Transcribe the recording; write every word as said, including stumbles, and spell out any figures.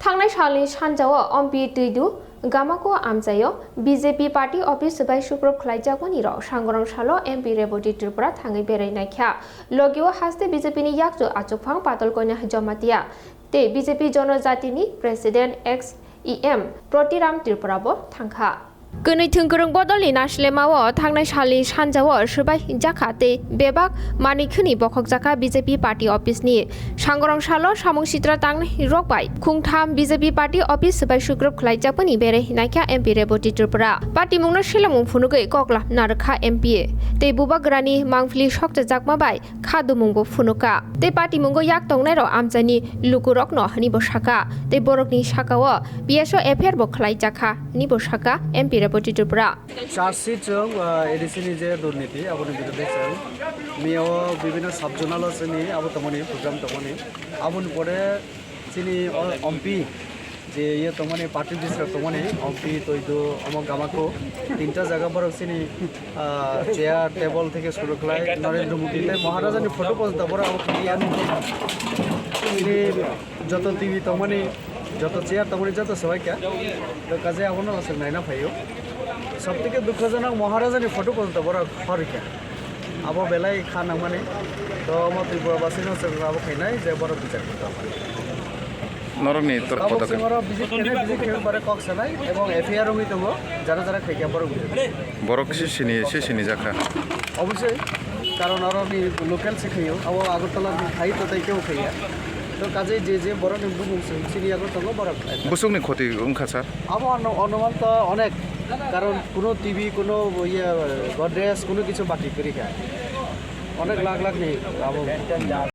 Thangnai salni sanjao Ompi Twidu Gamako amchaio B J P party office bai suprub khlaijakmani rok Sangorong salo M P Reboti Tripura thangwi berai naikha. Logio haste B J P ni yakchu achukphang Patal Koina Jamatia tei B J P Jonojatini President ex E M Protiram Tripura bo thangkha. Kwnwi thwngkwrwng bodolni naslemao thangnai salni sanjao swbai jakha tei bebak manwi khwnwi bokhokjakha B J P party office ni. Sangorong salo samung sitra tangnai rok bai khungtham B J P party office bai sukrub khlaijakmani berai naikha M P Reboti Tripura. Party mungno selamung phunugwi koklam narwkha M P tei bubagrani mangpili sokchajakma bai kha dumungbo phunukha tei party mungo yak tongnairok amchaini lukurokno hwnwibo sakha tei borokni sakao P S O F I R bo khlaijakha hwnwibo sakha M P Reboti Tripura. Charge sheet chwng, ah, A D C ni je durniti, aboni birudhe chwng miyao bibhinno sub zonal o chini abo tongmani, program tongmani. Aboni pore chini o Ompi je iye tongmani, party office rok tongmani, Ompi, Toidu, omo Gamako, tinta jaga borok chini, ah, chair, table theke suru khlai, Narendra Modi tei Maharaja ni photo porjonto borok abo khlai ya. Chini joto T V tongmani, joto chair tongmani, joto swbai kha. To kaje abono aswk naina phaio. Sobtheke dukhojonok Maharaja ni photo porjonto borok horikha. Abo belai kha nangmani. To omo Tripura basino chwng abo khainai je borok bichar khainai. Norokni tor Abo photo khe? Chwng oro visit khainai, visit khainai bare kok sanai ebong F I R wngwi tongo, jara jara khaikha borok bichar. Borok se sini, se sini jakha. Obviously, karon oroni local se khaio, abo Agartala ni khai to tai kebo khaiya. To kaje je je borok ni bumung se sini yago tongo borok. Busuk ni khoti wngkha sir? Abo ano-, onuman to onek, karon kuno T V, kuno iye, Godrej, kuno kichu baki kwrwi kha. Onek lakh lakh ni abo.